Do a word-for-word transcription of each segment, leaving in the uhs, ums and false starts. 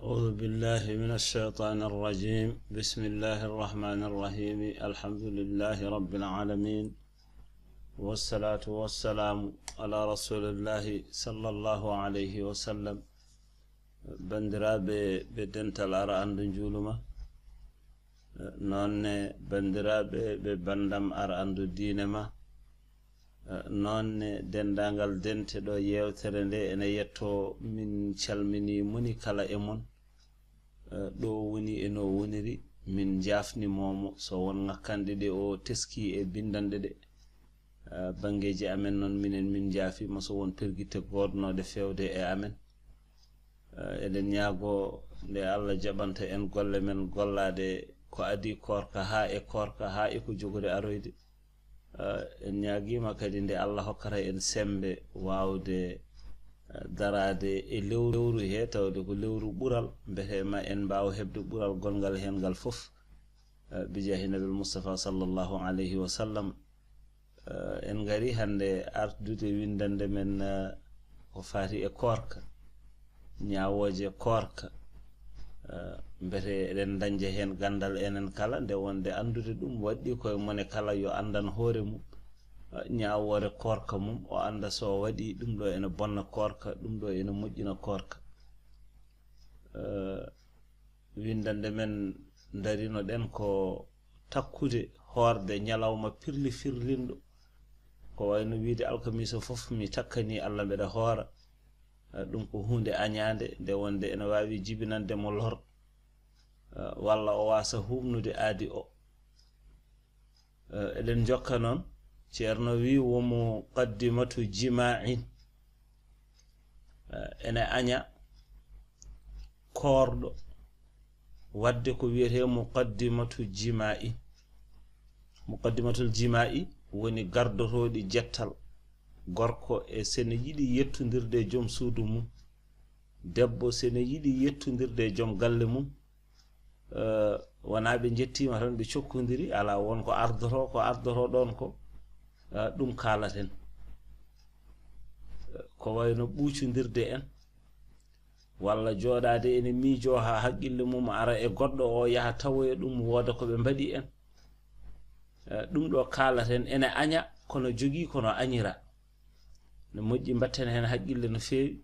أعوذ بالله من الشيطان الرجيم. بسم الله الرحمن الرحيم. الحمد لله رب العالمين. والصلاة والسلام على رسول الله صلى الله عليه وسلم. Banndiraaɓe ɓe dental ara anndu njuulu ma, noonne banndiraaɓe ɓe banndam ara anndu diine ma, noonne denndaangal dente ɗo yeewtere nde ene yettoo, min calminii moni kala e mon, ɗo woni e no woniri, min njaafnimoo mo, so won ŋakkanɗe ɗe o teskii e binndanɗe ɗe. Banngeeji amen noon, minen min njaafiima, so won pergitte goodnooɗe feewde e amen. Eɗen ñaagoo nde Allah jaɓanta en golle men gollaaɗe ko adii koorka haa e koorka, haa e ko jogori aroyde. En ñaagiima kadi nde Allah hokkata en semmbe waawde daraade e lewru he, tawde ko lewru ɓural, mbete ma en mbaaw heɓde ɓural gonngal heen ngal fof. Bijaahi Nabil Mustafa sallallahu alayhi wa sallam. En ngari hannde ardude winndande men ko faati e koorka, ñaawooje koorka. Mbete eɗen dañja heen ganndal enen kala, nde wonde anndude ɗum waɗɗii koye mone kala yo anndan hoore mum, ñaawoore koorka mum, o annda so waɗii ɗum ɗo ene bonna koorka, ɗum ɗo ene moƴƴina koorka. Winndande men ndarino ɗen ko takkude hoorde ñalawma pirli firlinɗo, ko wayno wiide alkamiisa fof mi takkanii Allah mbeɗa hoora. Ɗum ko huunde añaande, nde wonde ene waawi jibinande mo lor, walla o waasa huuɓnude aadi o. Eɗen njokka noon, Ceerno wii wo muqaddimatu jima'in. Ene aña koorɗo waɗde ko wiyetee muqaddimatu jima'i. Muqaddimatul jima'i woni gardotooɗi jettal. Gorko e sene yiɗi yettondirde e joom suudu mum, debbo sene yiɗi yettondirde e joom galle mum, wonaa ɓe njettiima tan ɓe cokkondiri, alaa, won ko ardotoo, ko ardotoo ɗoon ko, ɗum kaalaten. Ko wayno ɓuucondirde en, walla jooɗaade ene miijoo haa haqqille mum ara e goɗɗo o yaha tawoya ɗum, wooda ko ɓe mbaɗi en. Ɗum ɗo kaalaten ene aña, kono jogii kono añira. No moƴƴi mbatten heen haqqille no feewi.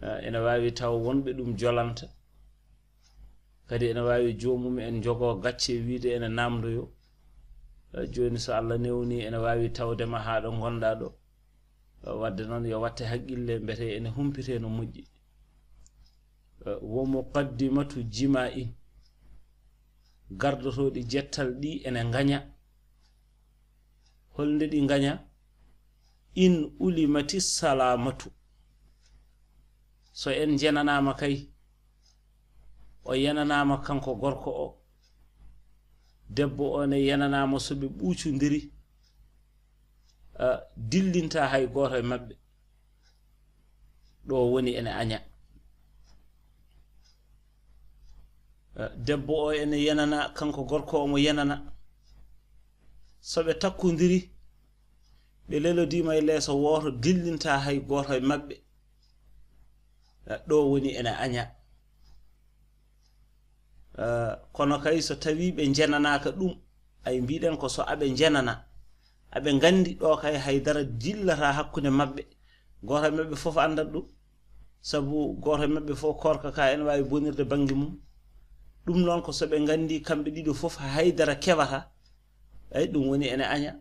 Ene waawi taw wonɓe ɗum jolanta. Kadi ene waawi joomum en njogoo gacce wiide ene naamndoyo. Jooni so Allah newnii ene waawi tawde ma haa ɗo ngonɗaa ɗo. Wadde noon yo watte haqqille mbete ene humpitee no moƴƴi. Wo muqaddimatu jima'in. Gardotooɗi jettal ɗi ene ngaña. Holnde ɗi ngaña? In ulimati salamatu. So en njenanaama kay, o yenanaama kanko gorko o, debbo o ne yenanaama, so ɓe ɓuucondiri, dillinta hay gooto e maɓɓe. Ɗo woni ene aña. Debbo o ene yenana, kanko gorko omo yenana. So ɓe takkondiri, ɓe lelodiima e leeso wooto, dillinta hay gooto e maɓɓe. Ɗo woni ene aña. Kono kay so tawii ɓe njenanaaka ɗum, ay mbiɗen ko so aɓe njenana, aɓe nganndi ɗo kay hay dara dillata hakkunde maɓɓe. Gooto e maɓɓe fof anndat ɗum, sabu gooto e maɓɓe fof koorka ka ene waawi bonirde bannge mum. Ɗum noon ko so ɓe nganndi kamɓe ɗiɗo fof hay dara keɓata, ay ɗum woni ene aña.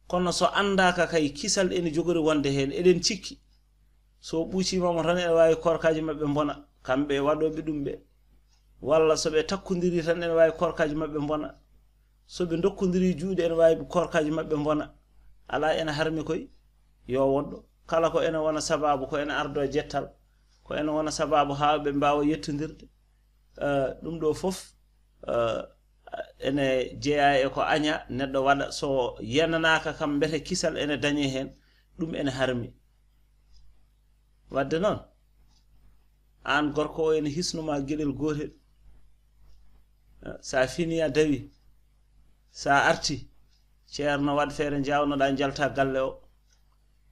Kono so anndaaka kay, kisal ene jogori wonde heen, eɗen cikki. So ɓuuciima mo tan ene waawi koorkaaji maɓɓe mbona, kamɓe e waɗooɓe ɗum ɓe. Walla so ɓe takkondiri tan ene waawi koorkaaji maɓɓe mbona. So ɓe ndokkondiri juuɗe ene waawi koorkaaji maɓɓe mbona. Alaa, ene harmi koy yo woɗɗo. Kala ko ene wona sabaabu, ko ene ardoo jettal, ko ene wona sabaabu haa ɓe mbaawa yettondirde. Eh, ɗum ɗo fof, eh, ene jeyaa e ko aña neɗɗo waɗa, so yenanaaka kam mbete kisal ene dañee heen, ɗum ene harmi. Wadde noon, aan gorko o ene hisnuma geɗel gootel. Eh, so a finii a dawi, so a arti, ceerno waɗ feere njaawnoɗaa njalta galle o.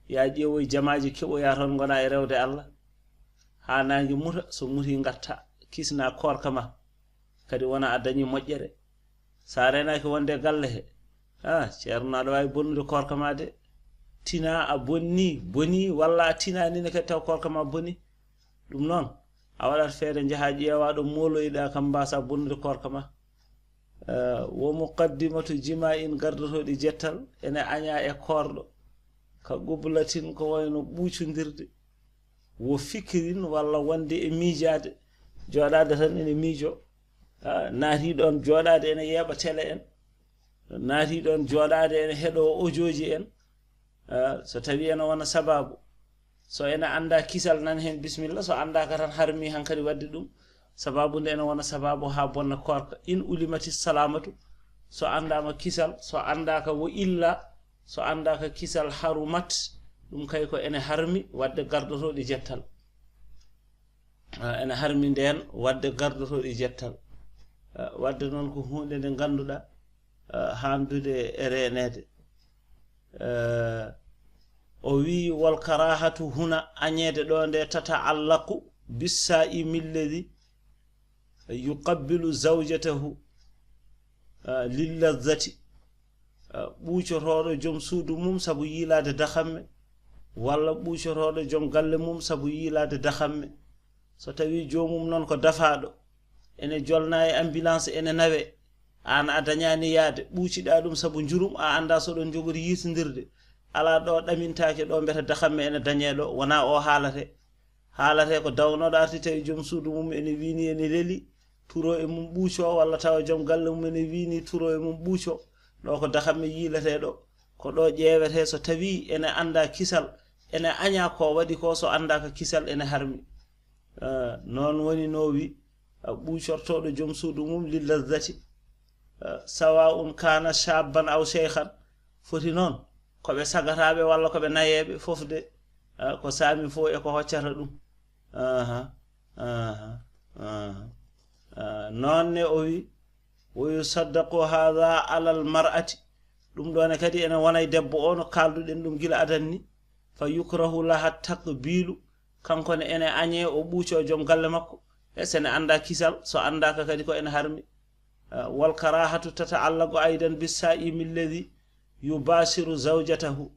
Yaa ƴeewoy jamaaji keɓoyaa toon ngonaa e rewde Allah. Haa naange muta, so muti ngatta, kisna koorka ma. Kadi wona a dañi moƴƴere. So a reenaaki wonde galle he, a, ceerno, aɗa waawi bonnude koorka ma de. Tina a bonni, boni, walla a tinaani ne kadi taw koorka ma boni. Ɗum noon, a waɗat feere njaha ƴeewa ɗo mooloyɗa kam mbasa bonnude koorka ma. Eh, wo muqaddimatu jima'in gardotooɗi jettal ene aña e koorɗo. Ka qublatin ko wayno ɓuucondirde. Wo fikirin walla wonde e miijaade. Jooɗaade tan ene miijo. Ah, naati ɗoon jooɗaade ene yeeɓa tele en. Naati ɗoon jooɗaade ene heɗo ojooji en. Ah, so tawi ene wona sababu. So ene annda kisal nan heen, bismilla. So anndaaka tan harmi hankadi waɗde ɗum. Sababu nde ene wona sababu haa bonna koorka. In ulimati salamatu. So anndaama kisal, so anndaaka wo illa, so anndaaka kisal harumat, ɗum kay ko ene harmi waɗde gardotooɗi jettal. Ah, ene harmi ndeen waɗde gardotooɗi jettal. Ah, waɗde noon ko huunde nde ngannduɗaa, ah, haandude e reeneede. Eh, o wi, "Wal karahatu huna, añeede ɗo nde, tata'allaqu bissa'imi alladhi yuqabbilu zawjatahu, eh, lil ladhati." Eh, ɓuucotooɗo joom suudu mum sabu yiilaade dahamme, walla ɓuucotooɗo joom galle mum sabu yiilaade dahamme. So tawi joomum noon ko dafaaɗo, ene jolna e ambulance, ene nawe, aan a dañaani yaade, ɓuuciɗaa ɗum sabu njurum, a anndaa so ɗon njogori yiitondirde. Alaa ɗo ɗamintaake ɗo mbiyata dahamme ene dañee ɗo, wonaa o haalate. Haalate ko dawnooɗo arti tawi joom suudu mum ene wiini ene leli, turo e mum ɓuuco, walla tawa joom galle mum ene wiini turo e mum ɓuuco. Ɗo ko dahamme yiiletee ɗo. Ko ɗo ƴeewetee so tawi ene annda kisal, ene aña ko waɗi ko, so anndaaka kisal ene harmi. Eh, noon woni no wi, eh, ɓuucortooɗo joom suudu mum lil lazzati. Eh, sawa'un kana shabban aw shaykhan. Foti noon, ko ɓe sagataaɓe walla ko ɓe nayeeɓe, fof de, eh, ko saami fof e ko hoccata ɗum. Aha, aha, aha. Ah, noon ne o wi, "Wa yusaddaqu hadha ala al mar'ati." Ɗum ɗo ne kadi ene wona e debbo o no kaalduɗen ɗum gila adan ni. "Fa yukrahu laha taqbilu." Kanko ne ene añee o ɓuuco joom galle makko. E so ene annda kisal, so anndaaka kadi ko ene harmi. Ah, "wal karahatu tata'allaqu aidan bis sa'imi alladhi yubashiru zawjatahu."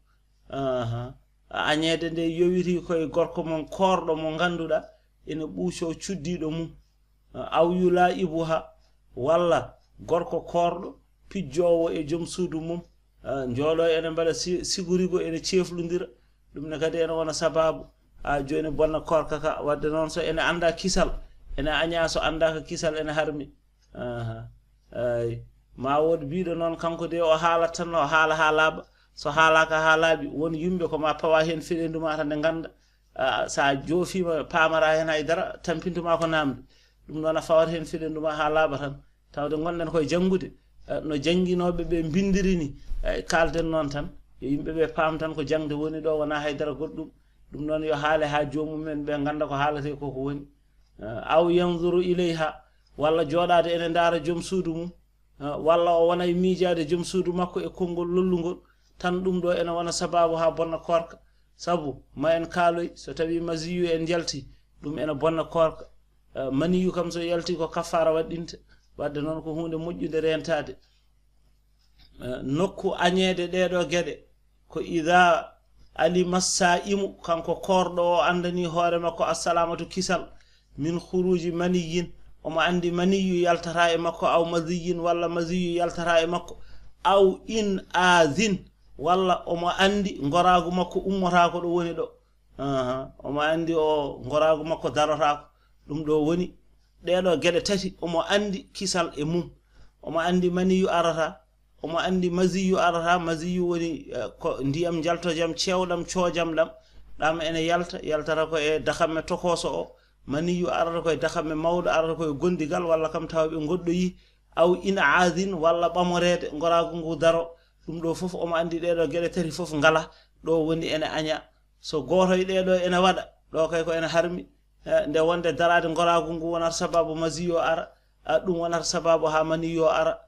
Aha. Añeede nde yowiti koye gorko mon koorɗo mo ngannduɗaa ene ɓuuco cuddiiɗo mum. Ah, "aw yula'ibuha," walla gorko koorɗo pijjoowo e joom suudu mum. Ah, njooɗo ene mbaɗa si-, sigorigo ene ceeflondira. Ɗum ne kadi ene wona sababu. Ah, jooni bonna koorka ka. Waɗde noon so ene annda kisal, ene aña, so anndaaka kisal ene harmi. Aha. Ay. Ma wood biiɗo noon, kanko de o haalat tan, o haala haa laaɓa. So haalaaka haa laaɓi, won yimɓe ko ma pawa heen feɗendu ma tan nde ngannda. Ah, so a joofiima, paamara heen hay dara, tampintu ma ko naamde. Ɗum noon a fawat heen feɗendu ma haa laaɓa tan. Tawde ngonɗen koye janngude, eh, no jannginooɓe ɓe mbinndiri ni, eh, kaalden noon tan. Yo yimɓe ɓe paam tan ko jaŋde woni ɗo, wonaa hay dara goɗɗum. Ɗum noon yo haale haa joomum en ɓe ngannda ko haaletee ko ko woni. Eh, aw yanzuru ilayha, walla jooɗaade ene ndaara joom suudu mum, eh, walla o wona e miijaade joom suudu makko e konngol lollungol, tan ɗum ɗo ene wona sabaabu haa bonna koorka. Sabu ma en kaaloy, so tawi maziyu en njalti, ɗum ene bonna koorka. Eh, maniyu kam so yalti ko kaffaara waɗɗinte, waɗde noon ko huunde moƴƴunde reentaade. Eh, nokku añeede ɗee ɗo geɗe ko ida alima sa'imu, kanko koorɗo o anndani hoore makko assalamatu kisal, min khuruji maniyin, omo anndi maniyu yaltata e makko, aw maziyin, walla maziyu yaltata e makko, aw in azin, walla omo anndi ngoraagu makko ummotaako ɗo woni ɗo. Aha, omo anndi o ngoraagu makko darotaako. Ɗum ɗo woni ɗee ɗo geɗe tati, omo anndi kisal e mum. Omo anndi maniyu arata, omo anndi maziyu arata. Maziyu woni, eh, ko ndiyam njaltojam, ceewɗam, coojam ɗam. Ɗam ene yalta, yaltata ko e dakamme tokooso o. Maniyu arata ko e dakamme mawɗo, arata ko e gondigal, walla kam tawa ɓe ngoɗɗoyi. Aw in azin, walla ɓamoreede, ngoraagu ngu daro. Ɗum ɗo fof omo anndi ɗee ɗo geɗe tati fof ngala. Ɗo woni ene aña. So gooto e ɗee ɗo ene waɗa, ɗo kay ko ene harmi. Eh, nde wonde daraade ngoraagu ngu wonata sababu maziyo ara, ah, ɗum wonata sababu haa maniyo ara.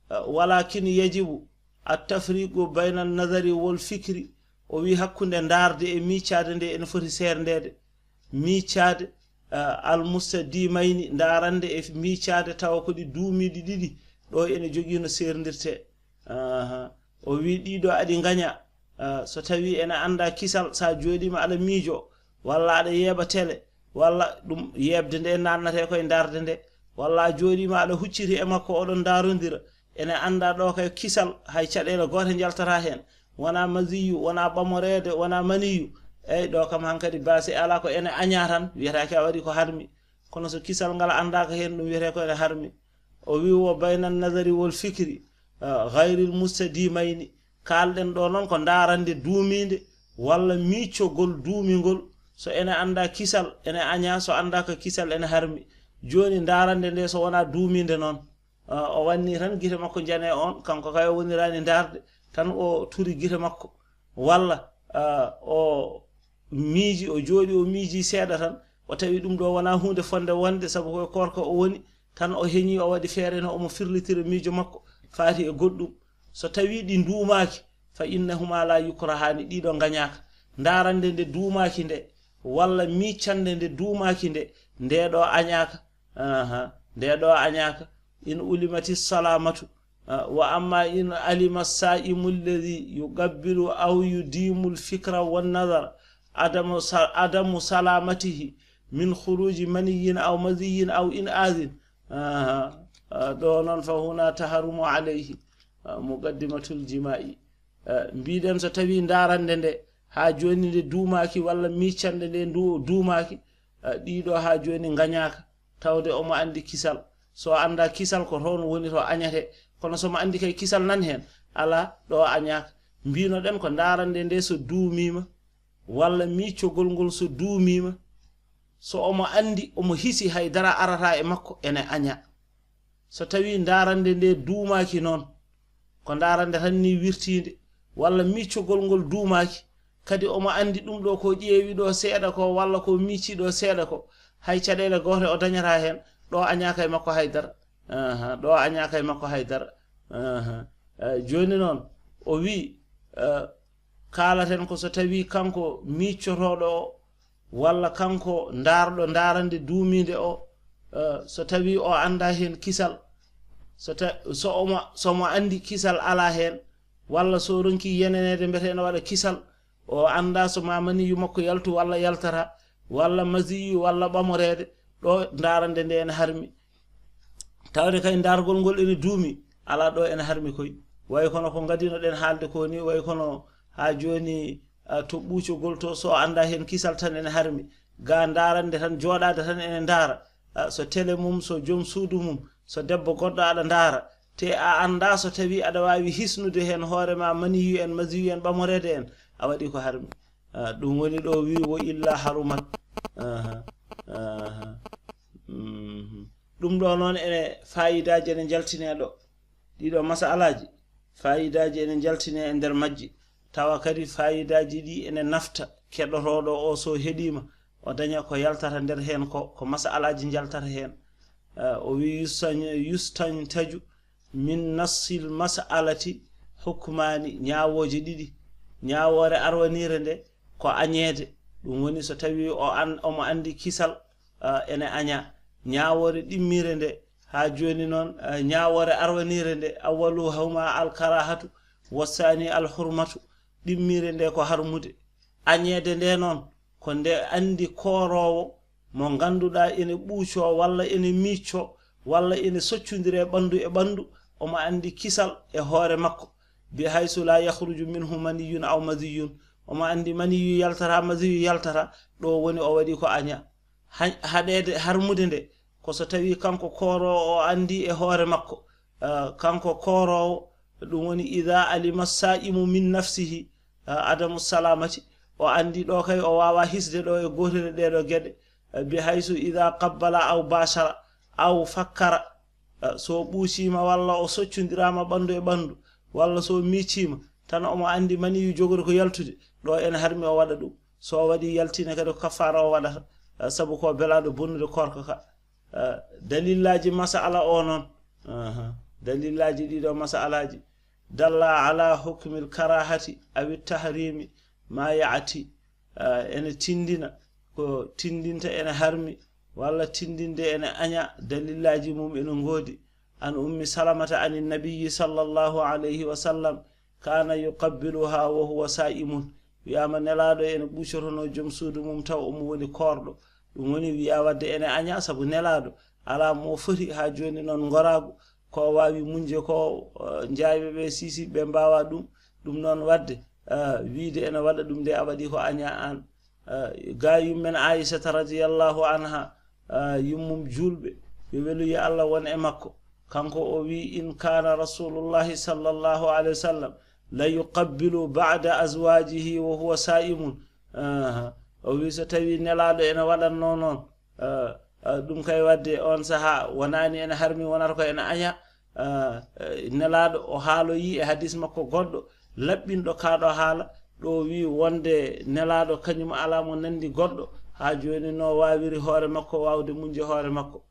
Eh, walakin yajibu at tafriqu bayna nazari wal fikri. O wi hakkunde ndaarde e miicaade nde ene foti seerndeede. Miicaade, ah, al mustadimayni, ndarande e miicaade tawa ko ɗi duumiiɗi ɗiɗi, ɗo ene jogii no seerndirtee. Aha. O wi ɗiɗo aɗi ngaña, ah, so tawi ene annda kisal, sa jooɗiima aɗa miijo, walla aɗa yeeɓa tele, walla ɗum yeeɓde nde naatnatee koye ndarde nde, walla a jooɗiima aɗa hucciti e makko, oɗon ndarondira, ene annda ɗo kay kisal, hay caɗeele goote njaltata heen, wona maziyu, wona ɓamoreede, wona maniyu. Eyi, ɗo kam hankadi baasi alaa, ko ene aña tan, wiyataake a waɗi ko harmi. Kono so kisal ngal anndaaka heen, ɗum wiyetee ko ene harmi. O wi: "Wa bayna nazari wal fikri, ah, gayril mustadimayni." Kaalɗen ɗo noon ko ndarande duumiinde walla miccogol duumingol. So ene annda kisal, ene aña, so anndaaka kisal, ene harmi. Jooni, ndarande nde so wona duumiinde noon, ah, o wanni tan gite makko njane on, kanko kay o woniraani ndarde, tan o turi gite makko. Walla, ah, o miiji, o jooɗi, o miiji seeɗa tan, o tawi ɗum ɗo wona huunde fonde wonde, sabu koye koorka o woni, tan o heñi, o waɗi feere no omo firlitira miijo makko faati e goɗɗum. So tawi ɗi nduumaaki, fa innahuma la yukrahaani, ɗiɗo ngañaaka. Ndarande nde duumaaki nde, walla miccande nde duumaaki nde, nde ɗo añaaka. Aha, nde ɗo añaaka. In ulimati salamatu. Ah, wa amma in alima saimu alladhi yuqabbilu aw yudimu alfikra wan nazar adamu sa-, adamu salamatihi min khuruji maniyin aw maziyin aw in adhin. Aha, ah, ɗo noon fa huna taharumu alayhi, ah, muqaddimatul jima'i. Eh, mbiɗen so tawi ndarande nde haa jooni nde duumaaki walla miccande nde ndu-, duumaaki, eh, ɗiɗo haa jooni ngañaaka, tawde omo anndi kisal. So annda kisal, ko toon woni to añate. Kono so mo anndi kay kisal nan heen, alaa, ɗo añaaka. Mbinoɗen ko ndarande nde so duumiima, walla miccogol ngol so duumiima, so omo anndi, omo hisi hay dara arata e makko, ene aña. So tawi ndarande nde duumaaki noon, ko ndarande tan ni wirtiinde, walla miccogol ngol duumaaki, kadi omo anndi ɗum ɗo ko ƴeewi ɗo seeɗa ko, walla ko micci ɗo seeɗa ko, hay caɗeele goote o dañata heen, ɗo añaaka e makko hay dara. Aha, ɗo añaaka e makko hay dara. Aha. Eh, jooni noon, o wi, eh, kaalaten ko so tawi kanko miccotooɗo o, walla kanko ndaarɗo ndarande duumiinde o, eh, so tawi o annda heen kisal, so ta-, so omo, so mo anndi kisal alaa heen, walla so ronki yeneneede mbete ene waɗa kisal, o annda so ma maniyu makko yaltu walla yaltata, walla masiyu walla ɓamoreede, ɗo ndarande nde ene harmi. Tawde kay ndargol ngol ene duumi, alaa, ɗo ene harmi koy. Way kono ko ngadinoɗen haalde ko ni, way kono haa jooni, ah, to ɓuucogol to, so annda heen kisal tan ene harmi. Ga ndarande tan, jooɗaade tan ene ndaara. Ah, so tele mum, so joom suudu mum, so debbo goɗɗo aɗa ndaara. Te a annda so tawi aɗa waawi hisnude heen hoore ma maniyu en, masiyu en, ɓamoreede en, a waɗi ko harmi. Ah, ɗum woni ɗo wi: "Wo illa harumat." Aha, aha. Mhm. Ɗum ɗo noon ene faayidaaji ene njaltine ɗo. Ɗiɗo masalaaji, faayidaaji ene njaltine e nder majji. Tawa kadi faayidaaji ɗi ene nafta keɗotooɗo o, so heɗiima, o daña ko yaltata nder heen ko, ko masalaaji njaltata heen. Ah, o wi: "Yustan-, yustantaju min nassil mas'alati hukmaani", ñaawooje ɗiɗi. Ñaawoore arwaniire nde ko añeede, ɗum woni so tawi o an-, omo anndi kisal, ah, ene aña. Ñaawoore ɗimmire nde, haa jooni noon, ah, ñaawoore arwaniire nde, awwaluhuma al karahatu, wassaani al hurmatu, ɗimmire nde ko harmude. Añeede nde noon, ko nde anndi kooroowo mo ngannduɗaa ene ɓuucoo, walla ene miiccoo, walla ene soccondiri ɓanndu e ɓanndu, omo anndi kisal e hoore makko, bi haysu la yakhruju minhu maniyun aw madiyun, omo anndi maniyu yaltata, masiyu yaltata, ɗo woni o waɗi ko aña. Ha-, haɗeede harmude nde, ko so tawi kanko kooroowo o anndi e hoore makko, ah, kanko kooroowo, ɗum woni ida alima saimu min nafsihi, ah, adamu salamati, o anndi ɗo kay o waawa hisde ɗo e gootel e ɗeɗo geɗe, ah, bi haysu ida qabbala aw bashara aw fakkara, ah, so ɓuuciima walla o soccondiraama ɓanndu e ɓanndu, walla so miicciima, tan omo anndi maniyu jogori ko yaltude, ɗo ene harmi o waɗa ɗum. So o waɗi yaltine kadi ko kaffaara o waɗata, ah, sabu ko belaaɗo bonnude koorka ka. Ah, dalillaaji masala o noon. Aha. Dalillaaji ɗiɗo masalaaji. Dalla ala hukmil karahati awi tahrimi ma yaati. Ah, ene tindina ko tindinta ene harmi walla tindinde ene aña, dalillaaji mum ene ngoodi. An Ummi Salamata anin Nabiyyi sallallahu alayhi wa sallam, kana yuqabbiluha wa huwa sa'imun. Wiyaama Nelaaɗo ene ɓuucotono joom suudu mum taw omo woni koorɗo. Ɗum woni wiya wadde ene aña sabu Nelaaɗo alaa mo foti haa jooni noon ngoraagu, ko o waawi muñde ko, eh, njayɓe ɓe sisi ɓe mbaawa ɗum. Ɗum noon wadde, eh, wiide ene waɗa ɗum nde a waɗi ko aña aan. Eh, ga yummen Aysata radiyallahu anha, eh, yummum juulɓe, yo weluye Allah won e makko. Kanko o wi, "In kana Rasulullahi sallallahu alayhi wa sallam la yuqabbilu ba'da azwajihi wa huwa sa'imun." Aha. O wi, so tawi Nelaaɗo ene waɗatno noon, eh, eh, ɗum kay wadde on saha wonaani ene harmi, wonata ko ene aña. Eh, eh, Nelaaɗo o haaloyi e hadis makko goɗɗo, laɓɓinɗo kaaɗo haala, ɗo wi wonde Nelaaɗo kañum alaa mo nandi goɗɗo, haa jooni no waawiri hoore makko, waawde muñde hoore makko.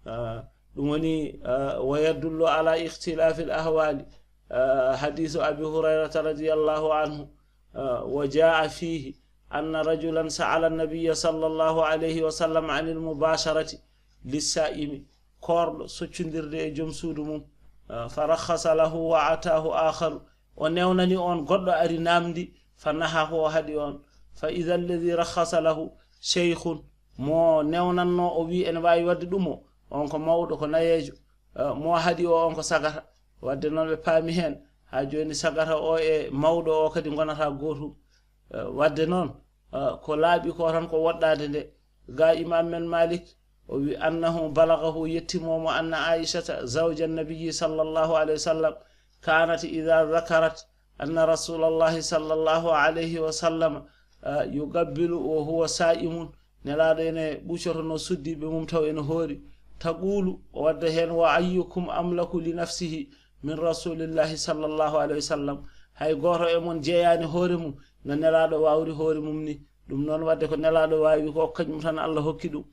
Ah, ɗum woni, ah, wa yadullu ala ikhtilafil ahwali. Ah, hadisu Abi Hurayrata radiyallahu anhu. Ah, wa jaa fihi anna rajulan sa'ala nabiyya sallallahu alayhi wa sallam anil mubasharati lissaimi. Koorɗo soccondirde e joom suudu mum. Ah, fa rakhasa lahu wa atahu akharu. O newnani on, goɗɗo ari namdi, fa nahahu, o haɗi on. Fa idha alladhi rakhasa lahu shaykhun. Mo newnanno o wi ene waawi waɗde ɗum o, on ko mawɗo, ko nayeejo. Eh, mo haɗi o, on ko sagata. Wadde noon ɓe paami heen, haa jooni sagata o e mawɗo o kadi ngonata gootum. Eh, wadde noon, eh, ko laaɓi ko tan ko woɗɗaade nde. Ga Imam men Malik, o wi, "Annahu balagahu", yettimomo, "anna Aishata zawja nabiyyi sallallahu alayhi wa sallam kanat idha dhakarat anna rasulallahi sallallahu alayhi wa sallam, ah, yuqabbilu wa huwa sa'imun." Nelaaɗo ene ɓuucotono suddiiɓe mum taw ene hoori. Taqulu, o wadda heen, "Wa ayyukum amlaku li nafsihi min rasulillahi sallallahu alayhi wa sallam." Hay gooto e mon jeyaani hoore mum no Nelaaɗo waawri hoore mum ni. Ɗum noon wadde ko Nelaaɗo waawi ko, kañum tan Allah hokki ɗum.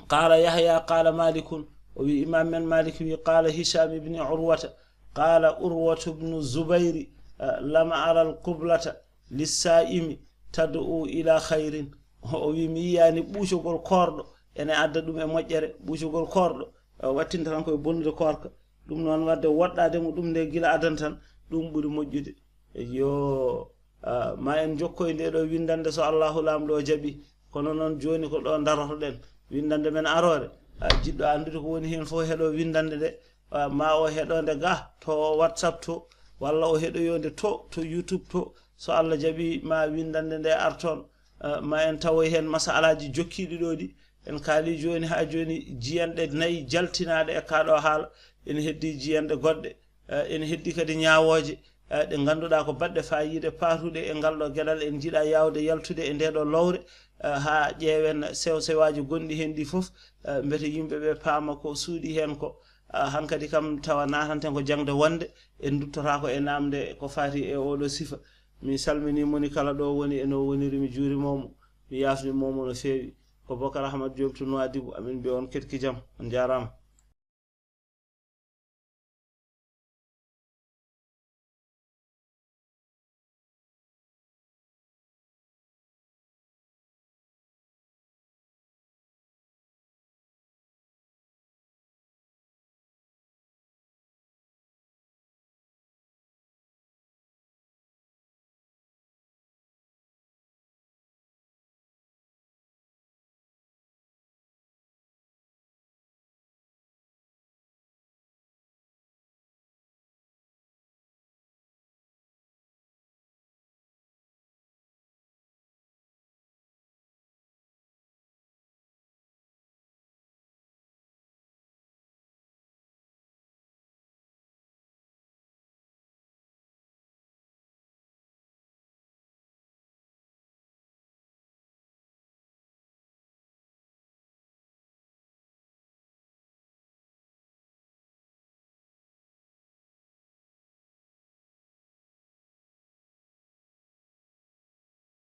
Qala Yahya, qala Malikun, o wi Imam men Malik wi, qala Hisham ibni Urwata, qala Urwatu bnu Zubayri, eh, lam ara al-qublata lissa'imi tad'u ila khairin. O wi mi yiyaani ɓuucogol koorɗo ene adda ɗum e moƴƴere, ɓuucogol koorɗo, eh, wattinta tan koye bonnude koorka. Ɗum noon wadde woɗɗaade mo ɗum nde gila adana tan, ɗum ɓuri moƴƴude. Yo, ah, ma en jokkoy nde ɗo winndannde so Allahu Laamɗo o jaɓi. Kono noon jooni ko ɗo darotoɗen. Winndannde men aroore, ah, jiɗɗo anndude ko woni heen fof heɗo winndannde nde, ah, ma o heɗo nde ga to WhatsApp to, walla o heɗoyo nde to, to YouTube to. So Allah jaɓi ma winndannde nde ar toon, ah, ma en tawoy heen masalaaji jokkiiɗi ɗo ɗi. En kaali jooni haa jooni jiyanɗe nayi jaltinaaɗe e kaa ɗo haala. Ene heddii jiyanɗe goɗɗe. Eh, ene heddii kadi ñaawooje, eh, ɗe ngannduɗaa ko baɗɗe faayiida paatuɗe e ngal ɗo geɗal. En njiɗaa yaawde yaltude e ndee ɗo lowre, eh, haa ƴeewen sew-sewaaji gonɗi heen ɗi fof, eh, mbete yimɓe ɓe paama ko suuɗii heen ko. Eh, hankadi kam tawa naatanten ko jaŋde wonde, en nduttotaako e naamnde ko faati e oo ɗo sifa. Mi salminii moni kala ɗo woni e no woniri, mi juurimoo mo, mi yaafnimoo mo no feewi. Ko Bokar Ahmad Diop to Nouadhibou, amin mbiya on keɗki jam, on njaaraama.